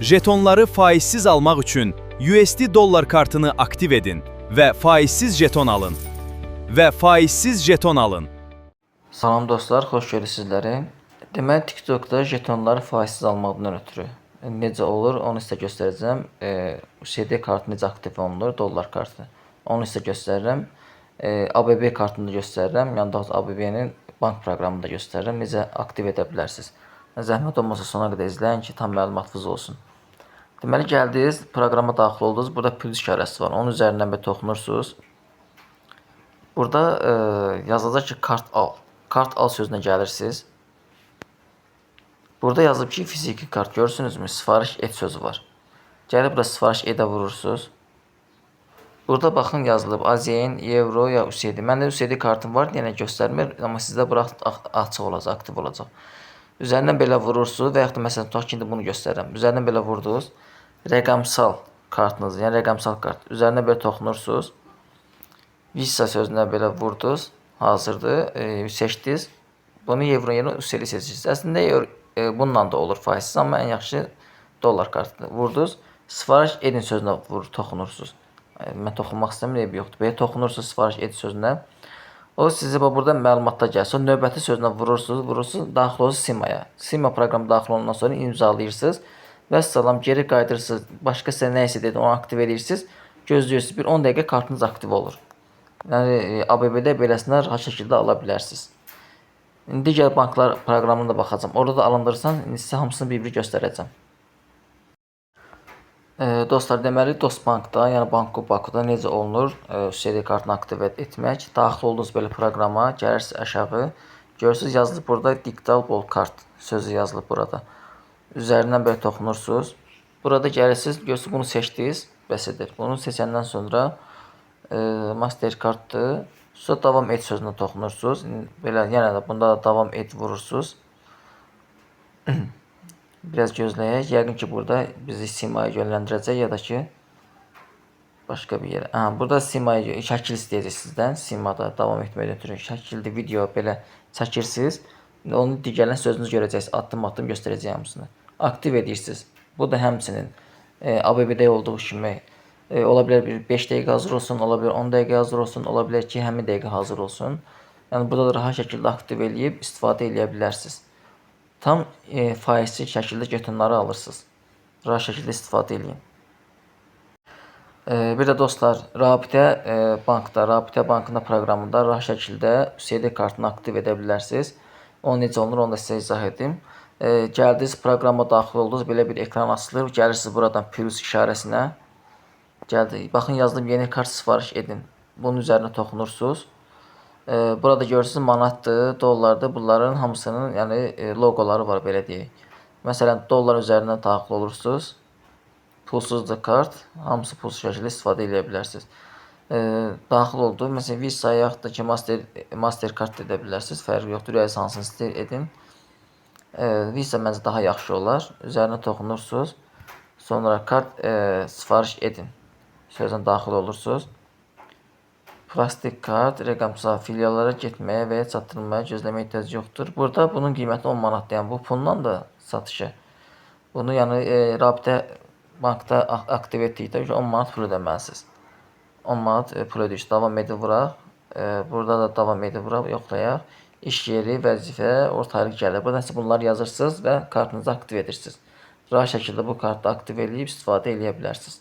Jetonları faizsiz almaq üçün USD dollar kartını aktiv edin və faizsiz jeton alın. Və faizsiz jeton alın. Salam dostlar, xoş gördük sizləri. Deməli TikTokda jetonları faizsiz almaqdan ötürü necə olur, onu sizə göstərəcəm. USD kartı necə aktiv olunur, dollar kartı. Onu sizə göstərirəm. ABB kartını da göstərirəm. Yəni daha doğrusu ABB-nin bank proqramını da göstərirəm. Necə aktiv edə bilərsiniz. Zəhmət olmasa sona qədər izləyin ki, tam məlumatınız olsun. Deməli gəldiniz, proqrama daxil oldunuz. Burada plus işarəsi var. Onun üzərindən bir toxunursunuz. Burada yazılacaq ki, kart al. Kart al sözünə gəlirsiniz. Burada yazılıb ki, fiziki kart görürsünüzmü? Sifariş et sözü var. Gəlib burada sifariş edə vurursunuz. Burada baxın yazılıb AZN, Euro ya USD. Məndə USD kartım var, yenə göstərmir, amma sizdə bura açıq olacaq, aktiv olacaq. Üzərindən belə vurursunuz və yaxud da məsələn tutaq ki, indi bunu göstərirəm. Üzərindən belə vurdunuz. Rəqəmsal kartınız, yəni rəqəmsal kart. Üzərinə belə toxunursunuz. Visa sözünə belə vurdunuz. Hazırdır. Seçdiniz. Bunu evro yerinə USD seçirsiniz. Əslində bununla da olur faizsiz, amma ən yaxşı dollar kartıdır. Vurdunuz. Sifariş edin sözünə vur, toxunursunuz. Mən toxunmaq istəmirəm, eybi yoxdur. Belə toxunursunuz sifariş et sözünə. O sizi bax burada məlumatlar gəlir. Sonra növbəti sözünə vurursunuz, vurursunuz, daxil olursunuz Simaya. Sima proqramı daxil olandan sonra imzalayırsınız. Və salam geri qayıdırsınız. Başqa sizə nə isə dedi, onu aktiv edirsiniz. Gözləyirsiniz. Bir 10 dəqiqə kartınız aktiv olur. Yəni ABB-də beləsinə rahat şəkildə ala bilərsiniz. İndi digər banklar proqramına da baxacağam. Orada da alındırsan, indi sizə hamısını bir-bir göstərəcəm. Dostlar, deməli Dost Bankda, yəni Banko Bakuda necə olunur USD kartını aktiv etmək. Daxil oldunuz belə proqrama, gəlirsiniz aşağı. Görürsüz yazılıb burada digital bol kart sözü yazılıb burada. Üzərindən belə toxunursunuz. Burada gəlirsiniz, görürsüz bunu seçdiniz, bəs edir. Bunu seçəndən sonra Mastercarddır. Sonra davam et sözünə toxunursunuz. Belə yenə də bunda da davam et vurursunuz. Biraz gözləyək. Yəqin ki, burada bizi Simaya yönləndirəcək ya da ki başqa bir yerə. Aha, burada Simaya şəkil istəyəcək sizdən. Simada davam etməkdən ötürü şəkildə video belə çəkirsiniz. Onu digərlərin sözünüzü görəcəksiniz. Addım-addım göstərəcəyəm hamısını. Aktiv edirsiniz. Bu da həmçinin ABB-də olduğu kimi ola bilər bir 5 dəqiqə hazır olsun, ola bilər 10 dəqiqə hazır olsun, ola bilər ki, həmin dəqiqə hazır olsun. Yəni burada da rahat şəkildə aktiv eləyib istifadə eləyə bilərsiniz. Tam faizsiz şəkildə jetonları alırsınız. Rahat şəkildə istifadə eləyin. Bir də dostlar, Rabitə bankda, Rabitə bankında proqramında rahat şəkildə USD kartını aktiv edə bilərsiniz. O necə olunur, onu da sizə izah edim. Gəldiniz, proqrama daxil oldunuz, belə bir ekran açılır. Gəlirsiniz buradan plus işarəsinə. Gəldi. Baxın yazılıb yeni kart sifariş edin. Bunun üzərinə toxunursunuz. Burada görürsünüz manatdır, dollardır. Bunların hamısının yəni loqoları var belə deyək. Məsələn, dollar üzərindən daxil olursunuz. Pulsuzdur kart. Hamısı pulsuz şəkildə istifadə edə bilərsiniz. Daxil oldu. Məsələn, Visa yaxud da ki, Mastercard edə bilərsiniz. Fərqi yoxdur. Ürəyiniz hansını istəyir edin. Visa məncə daha yaxşı olar. Üzərinə toxunursunuz. Sonra kart sifariş edin. Sözünə daxil olursunuz. Plastik kart rəqəmsal filiallara getməyə və ya çatdırılmaya gözləməyə ehtiyac yoxdur. Burada bunun qiyməti 10 manatdır. Yəni bu pulla da satışı. Bunu yəni Rabitə bankda aktiv etdikdə 10 manat pul ödəməlisiniz. 10 manat pul ödəyirsiniz. Davam edib vuraq. Burada da davam edib vuraq, yoxlayaq. İş yeri, vəzifə, orta aylıq gəlir. Burada isə bunları yazırsınız və kartınızı aktiv edirsiniz. Rahat şəkildə bu kartı aktiv eləyib istifadə eləyə bilərsiniz.